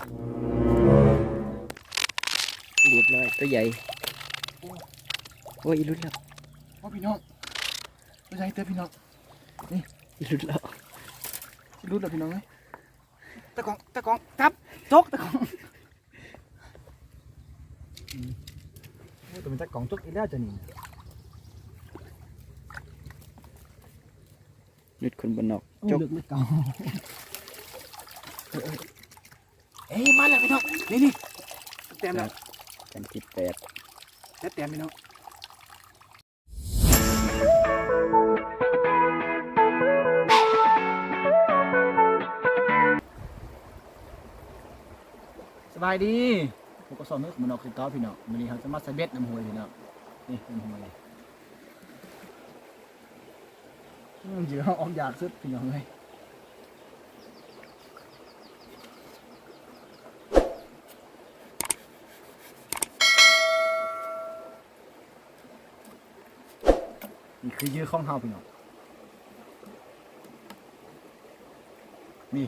ຮຽບຮ້ອຍ ຕົວໃຫຍ່. ໂອ້ຍ ອີ່ຫຼຸດແລ້ວ. ໂອ້ ພີ່ນ້ອງ ຕົວໃຫຍ່ເຕີບພີ່ນ້ອງ. ນີ້ ອີ່ຫຼຸດແລ້ວ ອີ່ຫຼຸດແລ້ວພີ່ນ້ອງເອີຍ. ຕາກ້ອງ ຕາກ້ອງ ຈັບ ຈົກ ຕາກ້ອງ. ອືມ ໂອ້ ໂຕເປັນຕາກ້ອງຈົກອີກແລ້ວເຈົ້ານີ້. ຫຼຸດຄົນບ້ານນອກ ໂອ້ ຈົກ ເລິກເລີຍເກົ່າ. ເອີຍ ມາແລ້ວພີ່ນ້ອງ ນີ້ໆ ແຕ້ມແລ້ວ ແຕ້ມທີແປດ ແປດແຕ້ມພີ່ນ້ອງ. ສະບາຍດີ ພົບກັບຊ່ອງເນີດຄົນບ້ານນອກຄືເກົ່າພີ່ນ້ອງ. ມື້ນີ້ເຮົາຈະມາໃສ່ເບັດນຳຫ້ວຍພີ່ນ້ອງ. ນີ້ນຳຫ້ວຍ ອືມ ເຫຍື່ອເຮົາອອກຍາກສຸດພີ່ນ້ອງເອີຍ. ນີ້ຄືເຫຍື່ອຂອງເຮົາພີ່ນ້ອງ ນີ້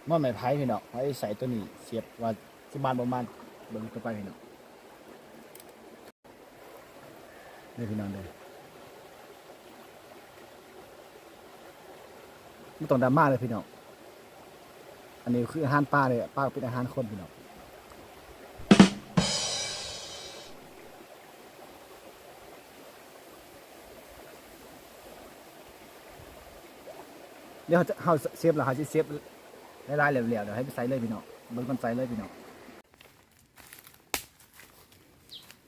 ໝໍ້ໄມ້ໄຜ່ພີ່ນ້ອງ. ເຮົາຊິໃສ່ໂຕນີ້ ສຽບວ່າຊິໝານບໍ່ໝານ ເບິ່ງຕໍ່ໄປພີ່ນ້ອງ. ເດີພີ່ນ້ອງເດີ ບໍ່ຕ້ອງດຣາມາເດີພີ່ນ້ອງ. ອັນນີ້ຄືອາຫານປາເດ້ ປາກໍເປັນອາຫານຄົນພີ່ນ້ອງ. ດຽວເຮົາຈະ ເຮົາເຊຟແລ້ວ ເຮົາຊິເຊຟຫຼາຍໆ ແລ້ວໆ ດຽວໃຫ້ໄປໃສ່ເລີຍພີ່ນ້ອງ. ເບິ່ງກ່ອນໃສ່ເລີຍພີ່ນ້ອງ.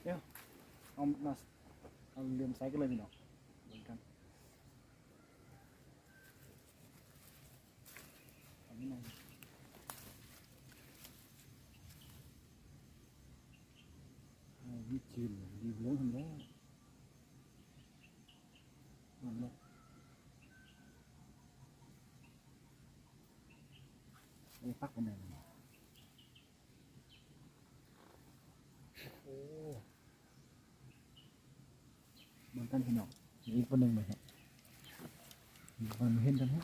ດຽວເອົາມາ ເອົາເລີ່ມໃສ່ກັນເລີຍພີ່ນ້ອງ ເບິ່ງກັນ. ໂອ້ ເບິ່ງກັນພີ່ນ້ອງ ອີກຄົນໜຶ່ງເບິ່ງ ເຫັນກັນເນາະ.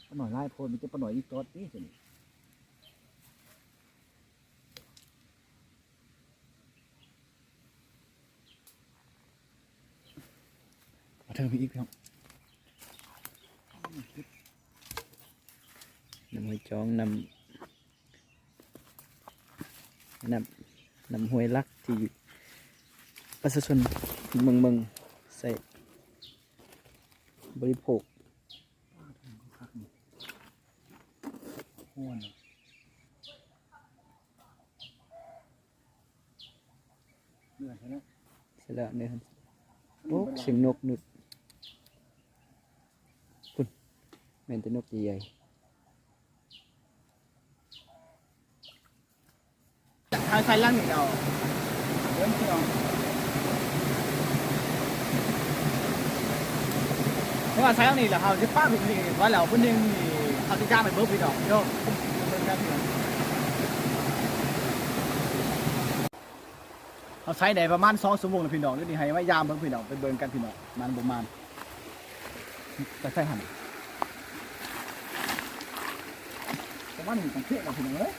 ປານ້ອຍຫຼາຍໂພດ ມີແຕ່ປານ້ອຍອີຕອດຕິ ຕົວນີ້. ເອົາເທິງໄປອີກພີ່ນ້ອງ ນ້ຳຫ້ວຍຈອງ ນ້ຳ ນ້ຳ ນ້ຳຫ້ວຍຫຼັກທີ່ປະຊາຊົນເມືອງເມືອງໃຊ້ບໍລິໂພກ. ເສຍແລ້ວເນີ່ນ. ໂອ້ ສຽງນົກນຸດ ພຸ້ນ ແມ່ນແຕ່ນົກໃຫຍ່ໆ. ຖ່າຍໃສ່ຫຼັງນີ້ແລ້ວ ເບິ່ງພີ່ນ້ອງ ແຕ່ວ່າໃສ່ຫຼັງນີ້ແລ້ວ ເຮົາຊິປະເປັນນີ້ໄວ້ແລ້ວ ເພິ່ນຍັງມີ ເຮົາຊິຢາມໃຫ້ເບິ່ງພີ່ນ້ອງ ດຽວເບິ່ງກັນພີ່ນ້ອງ. ເຮົາໃຊ້ໄດ້ປະມານສອງຊົ່ວໂມງແລ້ວພີ່ນ້ອງ ດຽວນີ້ໃຫ້ມາຢາມເບິ່ງພີ່ນ້ອງ ໄປເບິ່ງກັນພີ່ນ້ອງ ມັນບໍ່ມັນ. ໄປໃສ່ຫັ້ນ ປະມານນີ້ຕ້ອງເພະແລ້ວພີ່ນ້ອງເອີຍ.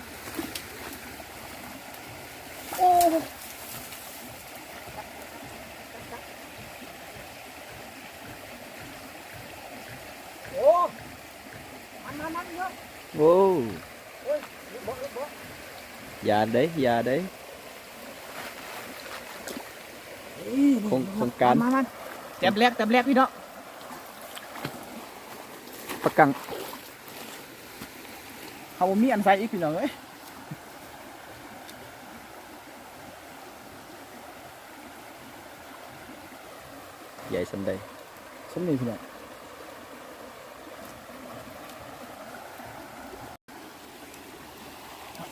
ໂອ້ ໂອ້ ມັນ ມັນ ມັນເນາະ ໂອ້ ໂອ້ຍ ບໍ່ ບໍ່ ຢ່າເດ້ ຢ່າເດ້. ໂຄງ ໂຄງການ ມາ ມາ ມາ ແຕ້ມແລກ ແຕ້ມແລກພີ່ນ້ອງ ປາກັງ ເຮົາບໍ່ມີອັນໃສ່ອີກພີ່ນ້ອງເອີຍ. ໃຫຍ່ສ່ຳໃດ? ສ່ຳນີ້ພີ່ນ້ອງ.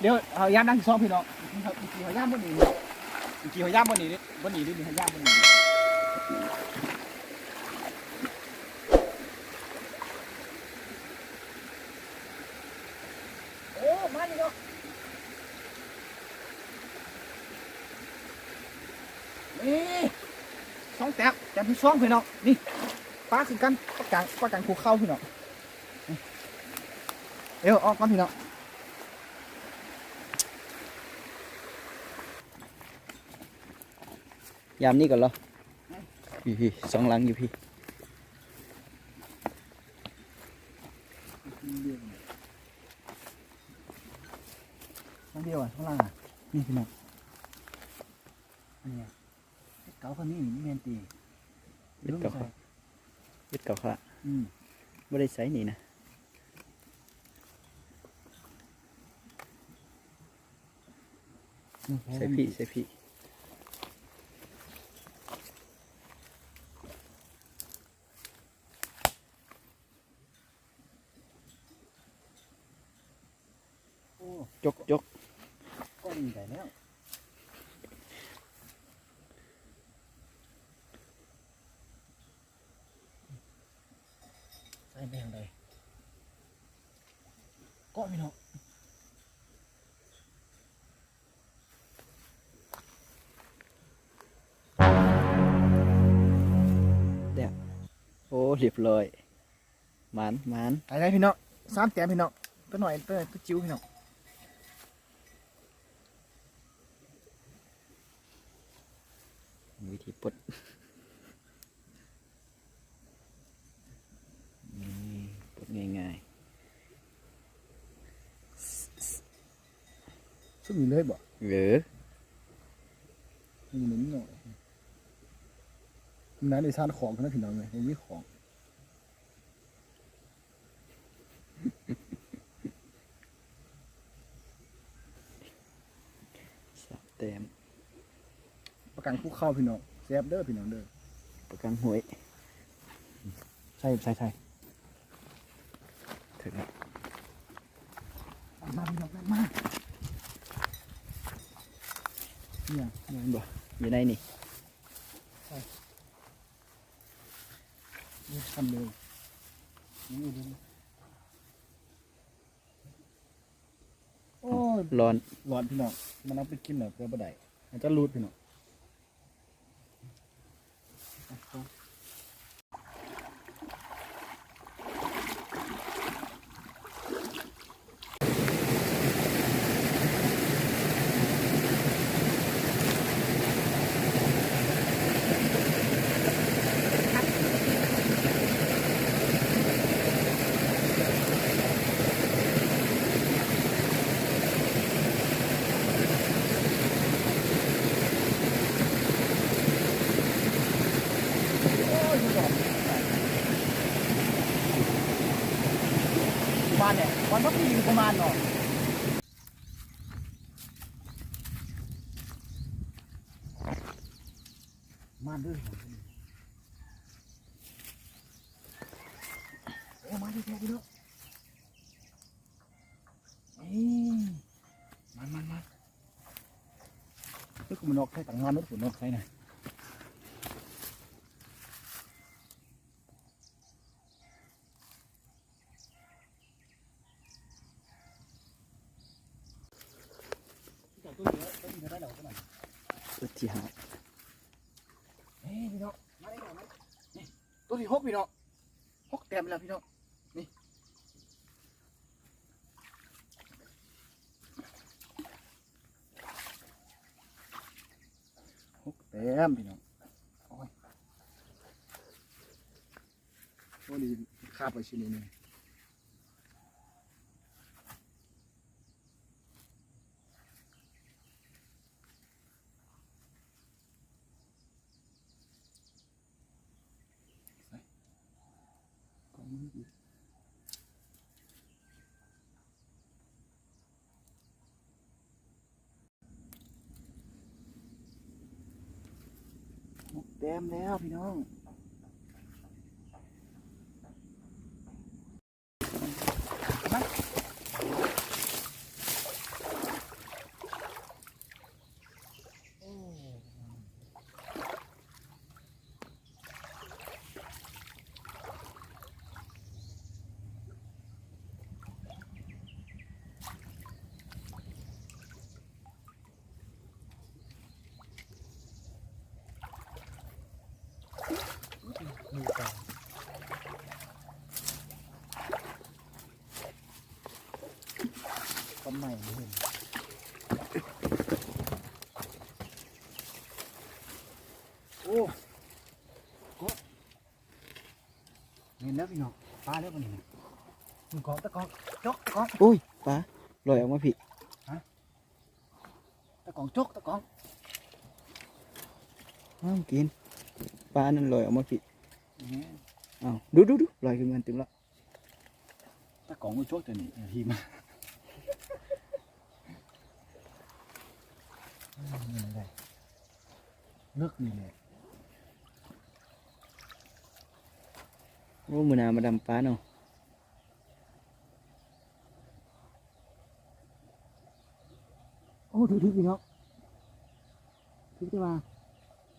ດຽວເຮົາຢາມຄັ້ງທີສອງພີ່ນ້ອງ. ເມື່ອກີ້ເຮົາຢາມບ່ອນນີ້ ເມື່ອກີ້ເຮົາຢາມບ່ອນນີ້ເດ້ ບ່ອນນີ້ເດ້ ເຮົາຢາມບ່ອນນີ້. ໂອ້ ມານີ້ເນາະ ນີ້ ສອງແຕ້ມ. ຢູ່ຊ່ອງພີ່ນ້ອງ ນີ້ ປາຄືກັນ ປາກາງ ປາກາງພູເຂົາພີ່ນ້ອງ ເອົາອອກກ່ອນພີ່ນ້ອງ ຍາມນີ້ກ່ອນເນາະ ພີ່ໆ ສອງຫຼັງຢູ່ພີ້ ຫຼັງດຽວ ຫຼັງດຽວ ຂ້າງຫຼັງ ນີ້ພີ່ນ້ອງ ອັນນີ້ ເຮັດເກົ່າກໍມີ ແມ່ນຕິ ເຮັດເກົ່າ ເຮັດເກົ່າຄ່ະ ອືມ ບໍ່ໄດ້ໃຊ້ນີ້ນະ ໃສ່ພີ້ ໃສ່ພີ້. ໂອ້ ຈົກ ຈົກ ກ້ອງໃຫຍ່ແລ້ວ ໃສ່ແບງໃດ ເກາະພີ່ນ້ອງ ແລ້ວ ໂອ້ ຮຽບຮ້ອຍ. ໝານ ໝານ ໄດ້ພີ່ນ້ອງ ສາມແຕ້ມພີ່ນ້ອງ ຕົວນ້ອຍ ຕົວ ຕົວຈິ້ວພີ່ນ້ອງ ວິທີປົດ ນີ້ ປົດງ່າຍໆ ຊຸມນີ້ເລີຍບໍ່? ເອີ ນີ້ມັນນ້ອຍ ມັນໜ້າໄດ້ຊານຂອງນະພີ່ນ້ອງເອີຍ ບໍ່ມີຂອງ. ສາມແຕ້ມ ປາກາງພູເຂົາພີ່ນ້ອງ ແຊບເດີພີ່ນ້ອງເດີ ປາກາງຫ້ວຍ ໃສ່ ໃສ່ ໃສ່ ເຖິງແລ້ວ ມາພີ່ນ້ອງ ມາ ນີ້ຫຍັງ ແມ່ນບໍ່ ຢູ່ໃນນີ້ ໃສ່ ນີ້ທຳເລີຍ ນີ້ເລີຍ ໂອ້ຍ ຮ້ອນ ຮ້ອນພີ່ນ້ອງ ມັນເອົາໄປກິນແລ້ວແຕ່ບໍ່ໄດ້ ອາດຈະຫຼຸດພີ່ນ້ອງ. ໂອ້ຍ ບໍ່ດອກ ປະມານແຫຼະ ວັນພັກດີປະມານເນາະ ມານເດີ ໂອ້ ມານແທ້ໆເດີ ນີ້ ມານໆໆ ເອີ ຄືມັນນອກໃສ່ຕັ້ງງານໂລດ ພຸ້ນນອກໃສ່ນະ ຕົວທີຫ້າ ນີ້ພີ່ນ້ອງ ມາໄດ້ແລ້ວ ມາ ນີ້ ຕົວທີຫົກພີ່ນ້ອງ ຫົກແຕ້ມແລ້ວພີ່ນ້ອງ ນີ້ ຫົກແຕ້ມພີ່ນ້ອງ ໂອ້ຍ ໂອ້ ດີ ຄາບໄປຊິນີ້ ນີ້. ຫົກແຕ້ມແລ້ວພີ່ນ້ອງ. ໂ ມີປາ ປາໃໝ່ເຫັນ ໂອ້ ເກາະ ແມ່ນແລ້ວພີ່ນ້ອງ ປາແລ້ວບັດນີ້ນະ ເກາະ ຕາກອງ ຈົກ ຕາກອງ ໂອ້ຍ ປາລອຍອອກມາພີ້ ຮະ? ຕາກອງຈົກ ຕາກອງ ອ້າວ ກິນ ປານັ້ນລອຍອອກມາພີ້ ແມ່ນ ອ້າວ ດູໆໆ ລອຍຂຶ້ນມາເຕັມແລ້ວ ຕາກອງມັນຈົກຕົວນີ້ ເອີ ທີ່ມາ ອືມ ນີ້ແຫຼະ ເລິກນີ້ແຫຼະ ໂອ້ ມື້ໜ້າມາດຳປາເນາະ. ໂອ້ ຖືກໆ ພີ່ນ້ອງ ຖືກແຕ່ວ່າ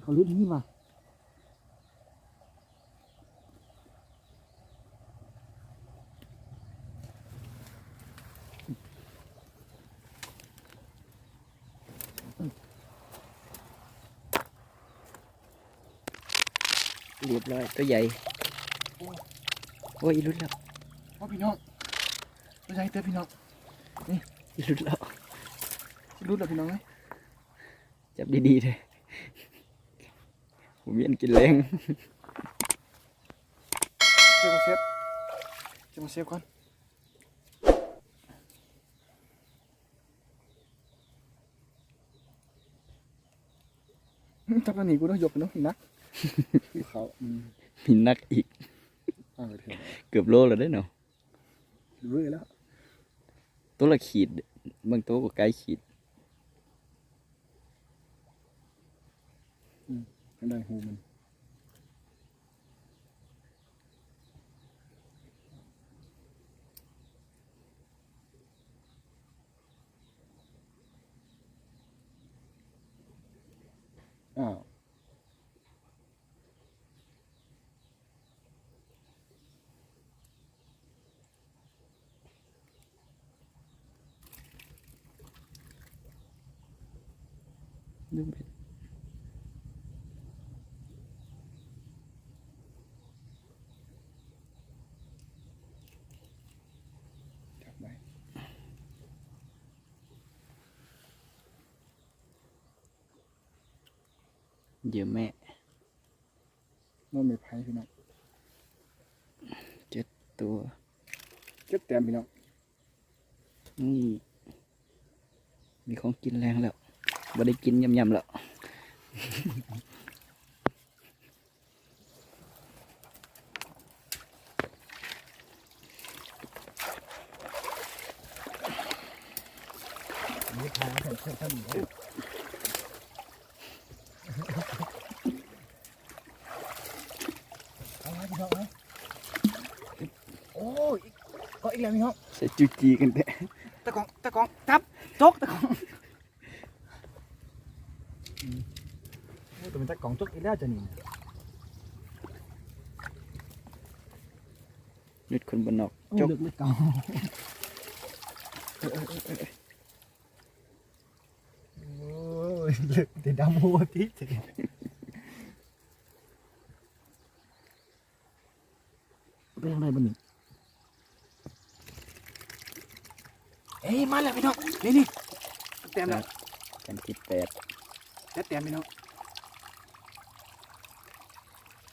ເຂົາລຶດຫີນວ່າ ຮຽບຮ້ອຍ ຕົວໃຫຍ່ ໂອ້ຍ ໂອ້ຍ ຫຼຸດແລ້ວ ໂອ້ ພີ່ນ້ອງ ຕົວໃຫຍ່ເຕີບພີ່ນ້ອງ ນີ້ ຫຼຸດແລ້ວ ຫຼຸດແລ້ວພີ່ນ້ອງເອີຍ ຈັບດີໆເດີ້ ບໍ່ມີອັນກິນແລງ ເກັບມາເຊບ ເກັບມາເຊບກ່ອນ. ອືມ ຈັບອັນນີ້ກູຕ້ອງຍົກເນາະ ໜັກ ເຂົາ ອືມ ມີໜັກອີກ ເກືອບໂລແລ້ວເດ້ເນາະ ເວີແລ້ວ ໂຕລະຂີດ ບາງໂຕກໍໄກຂີດ ອືມ ໄດ້ຮູມັນ. ອ້າວ ເຫຍື່ອແມ້ ນ້ອງໄມ້ໄຜ່ພີ່ນ້ອງ ເຈັດຕົວ ເຈັດແຕ້ມພີ່ນ້ອງ ນີ້ ມີຂອງກິນແລງແລ້ວ ບໍ່ໄດ້ກິນ ຫຍ້ຳໆ ແລ້ວ. ເອົາໄວ້ພີ່ນ້ອງເອີຍ ໂອ້ຍ ເກາະອີກແລ້ວພີ່ນ້ອງ ໃສ່ຈູຈີກັນແທ້ ຕາກອງ ຕາກອງ ຈັບ ຈົກ ຕາກອງ. ອືມ ໂອ້ ຕົວເປັນຕາກອງຈົກອີກແລ້ວເຈົ້ານີ້ ເລັດຄົນບ້ານນອກ ໂອ້ ຈົກ ເລິກເລີຍເກົ່າ ເອີ ເອີ ເອີ ເອີ ໂອ້ຍ ເລິກແຕ່ດຳຫົວຕິ ໄປທາງໃດບັດນີ້ ເອີຍ ມາແລ້ວພີ່ນ້ອງ ນີ້ໆ ແຕ້ມແລ້ວ ແຕ້ມທີແປດ ແປດແຕ້ມພີ່ນ້ອງ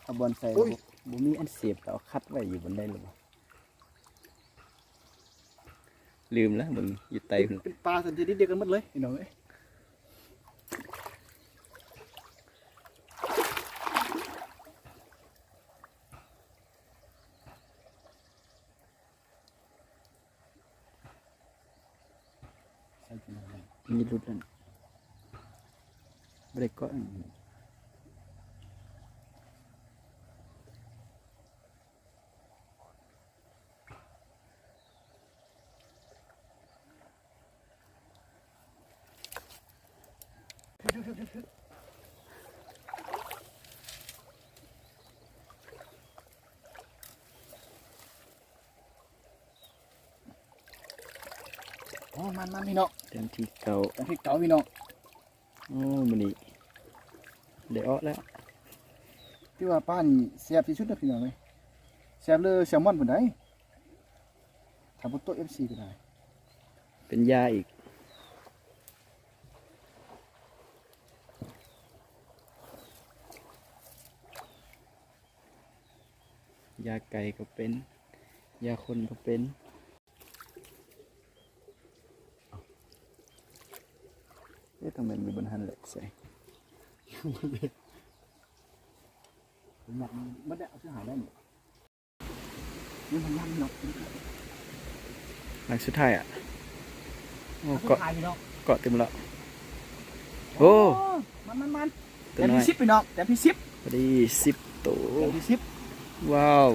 ເອົາບ່ອນໃສ່ ໂອ້ຍ ບໍ່ມີອັນເສບ ກໍເອົາຄັດໄວ້ຢູ່ບ່ອນໃດລະ ລືມແລ້ວ ເບິ່ງຢູ່ໃຕ້ພຸ້ນ ເປັນປາສັນຊະນິດດຽວກັນໝົດເລີຍພີ່ນ້ອງເອີຍ ມີຫຼຸດແລ້ວ ບໍ່ໄດ້ເກາະ. ໂອ້ ມັນໆ ພີ່ນ້ອງ ເດືອນທີເກົ້າ ເດືອນທີເກົ້າ ພີ່ນ້ອງ. ໂອ້ ມື້ນີ້ໄດ້ເອາະແລ້ວ ຖືວ່າປານີ້ແຊບທີ່ສຸດເດີພີ່ນ້ອງເອີຍ ແຊບເລີຍແຊລມອນພຸ້ນໃດ໋ ຖ້າບໍ່ໂຕະ ເອັຟຊີ ກໍໄດ້ ເປັນຢາອີກ ຢາໄກ່ກໍເປັນ ຢາຄົນກໍເປັນ. ເອີ ຕ້ອງແມ່ນຢູ່ບ່ອນຫັ້ນແຫຼະ ໃສ່ ມັນໝົດແລ້ວ ເອົາຊິຫາໄດ້ນີ້ ນີ້ມັນຍັງເນາະ ຫຼັງສຸດທ້າຍອະ ໂອ້ ເກາະ ເກາະເຕັມແລ້ວ ໂອ້ ມັນໆໆ ໂຕນ້ອຍ ແຕ້ມທີສິບພີ່ນ້ອງ ແຕ້ມທີສິບ ພໍດີສິບໂຕ ແຕ້ມທີສິບ ວ້າວ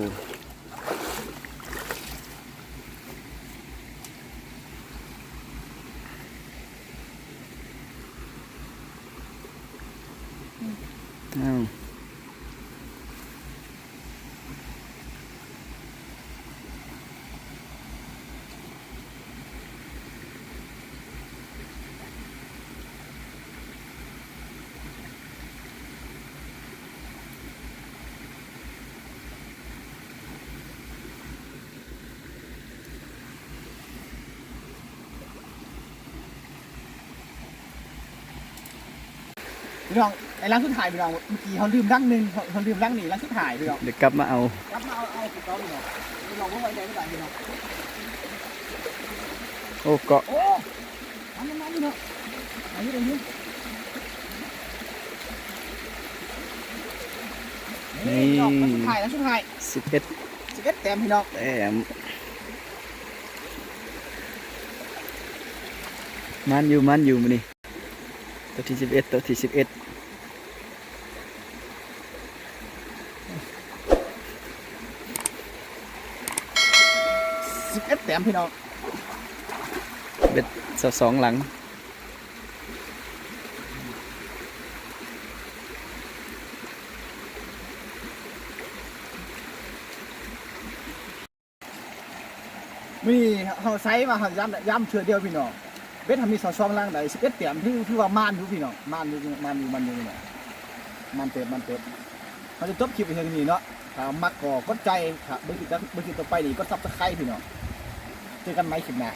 ອ້າວ. ພີ່ນ້ອງ ໄອ້ຫຼັງສຸດທ້າຍພີ່ນ້ອງ ເມື່ອກີ້ເຮົາລືມຫຼັງໜຶ່ງ ເຮົາ ເຮົາລືມຫຼັງນີ້ ຫຼັງສຸດທ້າຍພີ່ນ້ອງ ເດີກັບມາເອົາ ກັບມາເອົາ ເອົາຄືເກົ່າພີ່ນ້ອງ ພີ່ນ້ອງບໍ່ໄຫວແດ່ຄືກັນພີ່ນ້ອງ ໂອ້ ເກາະ ໂອ້ ມັນ ມັນ ມັນພີ່ນ້ອງ ໄດ້ຢູ່ ໄດ້ຢູ່ ນີ້ ນີ້ພີ່ນ້ອງ ຫຼັງສຸດທ້າຍ ຫຼັງສຸດທ້າຍ ສິບເອັດ ສິບເອັດແຕ້ມພີ່ນ້ອງ ແຕ້ມ ມັນຢູ່ ມັນຢູ່ມື້ນີ້ ໂຕທີສິບເອັດ ໂຕທີສິບເອັດ ສິບເອັດແຕ້ມພີ່ນ້ອງ ເບັດຊາວສອງຫຼັງ ມື້ນີ້ເຮົາໃສ່ມາ ເຮົາຢາມ ຢາມເທື່ອດຽວພີ່ນ້ອງ ເບັດເຮົາມີຊາວສອງຫຼັງໄດ້ສິບເອັດແຕ້ມ ຖື ຖືວ່າໝານຢູ່ພີ່ນ້ອງ ໝານຢູ່ ໝານຢູ່ ໝານຢູ່ພີ່ນ້ອງ ໝານເຕີບ ໝານເຕີບ ເຮົາຈະຈົບຄລິບໄວ້ເທົ່ານີ້ເນາະ ຖ້າມັກກໍກົດໃຈ ຖ້າເບິ່ງຄລິບ ເບິ່ງຄລິບຕໍ່ໄປນີ້ ກົດ Subscribe ພີ່ນ້ອງ ເຈີກັນໃໝ່ຄລິບໜ້າ.